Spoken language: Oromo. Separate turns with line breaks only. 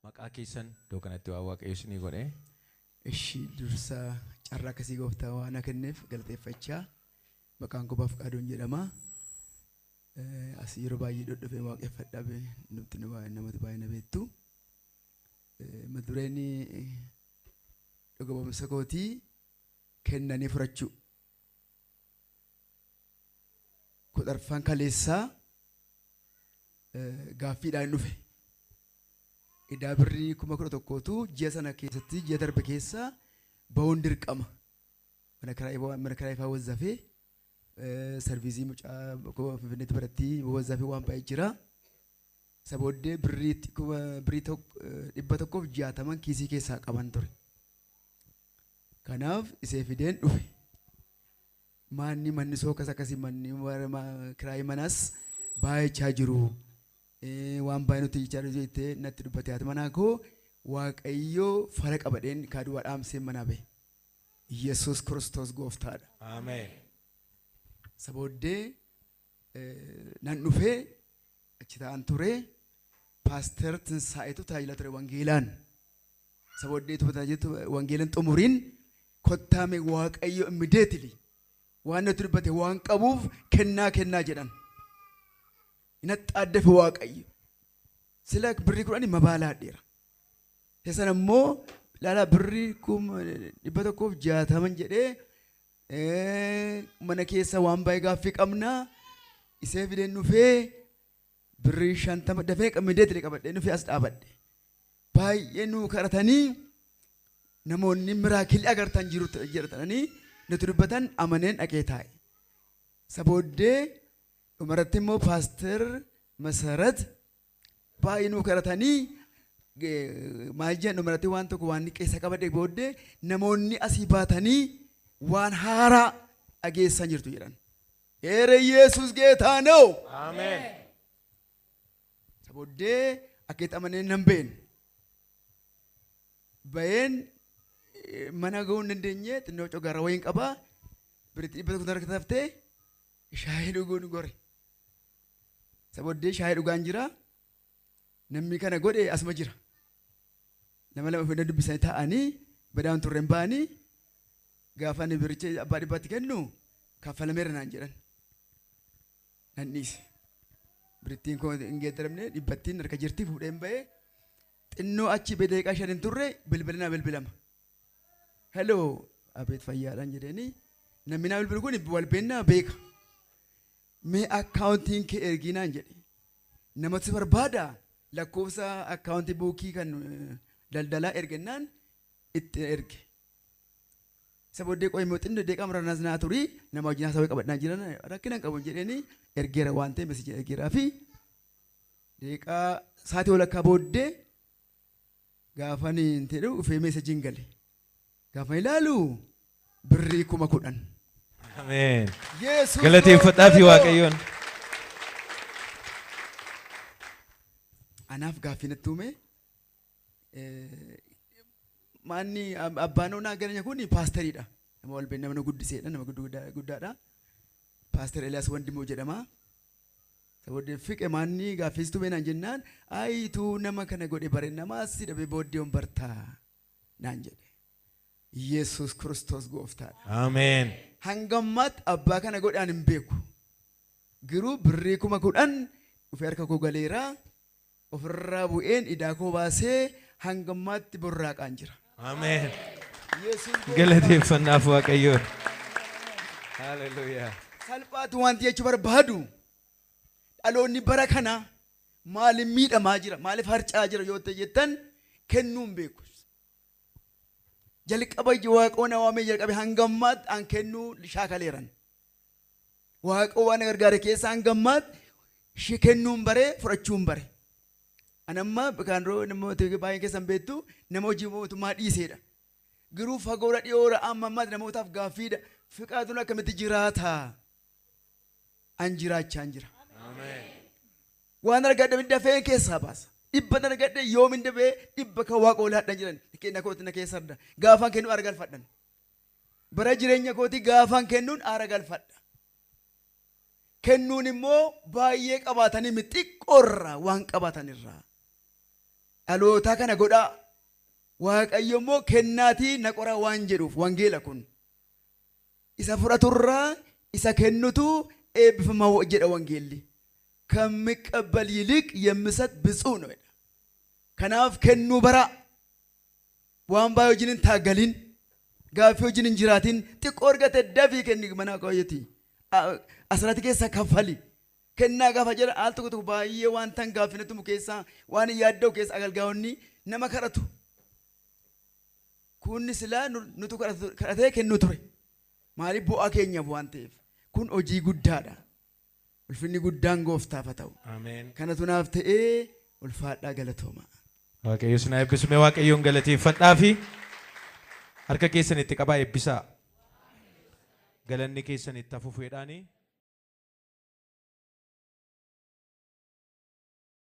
Maqaa keessan iddoo kanatti waan Waaqayyo isinii godhe.
Ishi dursa carraa akkasii gooftaa waan na kenneef galateeffachaa maqaan koo Baafqaaduun jedhama. As yeroo baay'ee dhodhofee waaqeffadhaa nutti namatti baay'ee na beektu. Mata dureen dhuga ba'umsa kootii kennanii furachuu. Kudharfaan kaleessaa gaaffiidhaan dhufe. Idaa birrii 11,000tu ji'a sana keessatti ji'a darbe keessa bahuun dirqama. Mana kiraayii fa'aa wazzafee sarviizii mucaa Finfinneetti baratti wazzafee waan baay'ee jira. Isa booddee birrii 160 kiisii keessaa qaban ture. Kanaaf isee fideen dhufe. Manni manni sookas akkasii manni kiraayii manaas baay'achaa jiru. Waan baay'ee nuti jechaa jiru jettee natti dubbate haati manaa koo Waaqayyoo fara qabadheen kaaduwaa dhaamsee manaa bahe. Yesuus Kiristoos gooftaadha.
Ameen.
Isa booddee nan dhufee achi taa'an ture. Paaster Tinsaa'etu tajaajila ture wangeelaan. Isa booddee tajaajila wangeelaan xumuriin kottaa mee Waaqayyo immediately waan natti dubbate waan qabuuf kennaa kennaa jedhan. Natti addafe Waaqayyo. Sila birrii 10 mabaalaadheera. Isa sana immoo ilaalaa birrii 160 jedhee mana keessa waan baay'ee gaaffii qabna. Isee fideen dhufee birrii 50 dafee immediately qabadhee dhufee as dhaabadhe. Baay'ee nuu kadhatanii namoonni miraakilii agartan jiru jedhatanii nuti dubbatan amaneen dhaqee taa'e. Isa booddee dhumarratti immoo paaster Masarat baay'ee nuu kadhatanii maal jedhan dhumarratti waan tokko waan keessa qabadhe booddee namoonni asii baatanii waan haaraa dhageessan jirtu jedhan. Eere Yesuus geetaa noo.
Ameen.
Isa booddee akka itti amaneen nan ba'een. Ba'een mana ga'uu hin dandeenye xinnoo cogaarra wayiin qabaa. Biritti 100 harka taftee shaayii dhuguun gore. Isa booddee shaayii dhugaan jira. Namni kana godhe asuma jira. Nama lama fidanii dubbisanii taa'anii badaan turreen ba'anii gaafa ani biricha abbaa dhibbaatti kennu kaffalameera naan jedhan. Nan dhiise. Birittiin koo hin geeddaramne dhibbattiin harka jirti fuudheen ba'ee xinnoo achi daqiiqaa 5 hin turre bilbila naa bilbilama. Hello abeet fayyaadhaan jedheeni namni naa bilbilu kun wal beennaa beeka. Mee akkaawuntiin kee ergii naan jedhe. Namatu si barbaada lakkoofsa akkaawuntii buukii kan daldalaa ergennaan itti erge. Isa booddee qoy immoo xinnoo daqiiqaa muraasa naa turii nama wajjin haasawaa qabadhaan jiran rakkina hin qabu jedheeni ergeera waan ta'e mesejii ergeeraa fi daqiiqaa sa'aatii walakkaa booddee gaafa ani hin ta'e dhufee mesejiin gale. Gaafa ilaalu birrii 10,000.
Ameen.
Yesuus
Galateeffadhaa fi
gooftaa.
Waaqayyoon.
Anaaf gaaffii natti uume. Maanni abbaan onaa galanya kun paasteriidha. Nama wal beekna nama guddiseedha nama guddaadha. Paaster Eliyaas Wandimoo jedhama. Isa booddee fiqe maanni gaaffiistuu beenaan jennaan ayituu nama kana godhe bare namaas si dhabe booddee on bartaa naan jedhe. Yesuus Kiristoos gooftaadha.
Ameen.
Hanga ammaatti abbaa kana godhe ani hin beeku. Garuu birrii 10,000 dhufee harka koo galeera. Ofirraa bu'een idaa koo baasee hanga ammaatti borraaqaan jira.
Ameen.
Yesuus gooftaadha.
Galateeffannaaf Waaqayyoon. Haleluuyaa.
Salphaatu wanti jechuu barbaadu dhaloonni bara kana maaliif miidhamaa jira maaliif harca'aa jira yoo ta'e jettan kennuu hin beeku. Jalqaba Waaqoo na waamee jalqabe hanga ammaatti an kennuu shaakaleeran. Waaqoo waan na gargaare keessa hanga ammaatti ishee kennuun bare fudhachuun bare. An amma kan namoota baay'een keessan beektu nama hojii mootummaa dhiiseedha. Garuu fagoodha dhiyoodha amma ammaatti namootaaf gaaffiidha. Fiqaaduun akkamitti jiraata? An jiraachaa jira. Waan argadhe dafee keessaa baasa. Dhibba argadhe yoomin dafee dhibba kan waaqa olaadhaan jiran kenna kooti na keessa arda. Gaafaan kennu aara galfadhan. Bara jireenya kooti gaafaan kennuun aara galfadha. Kennuun immoo baay'ee qabaatanii xiqqoorraa waan qabaatanirraa. Dhalootaa kana godhaa. Waaqayyo immoo kennaatii na qoraa waan jedhuuf wangeela kun. Isa fudhaturraa isa kennutu eebbifamaa jedha wangeelli. ከሚቀበል ይልቅ የሚሰጥ ብፁዕ ነው ይላል። Kanaaf kennuu baraa. Waan baay'ee wajjin hin taaggalin. Gaaffii wajjin hin jiraatin. Xiqqoo argate dafii kenni mana Waaqayyooti. Asirratti keessa kaffali. Kennaa gaafa jedhan al tokko tokko baay'ee waan tan gaaffinatumu keessaa waan hin yaadda'u keessa agalgaa'onni nama kadhatu. Kun silaa nutu kadhatee kennuu ture. Maaliif bu'aa keenyaaf waan ta'eef. Kun hojii guddaadha. Ulfinni guddaan gooftaaf haa ta'u.
Ameen.
Kanatu naaf ta'ee ulfaadhaa galatooma.
Waaqayyo isin haa eebbisu. Mee Waaqayyoon galateeffadhaa fi harka keessan itti qabaa eebbisaa. Galanni keessan itti hafuufeedhaani.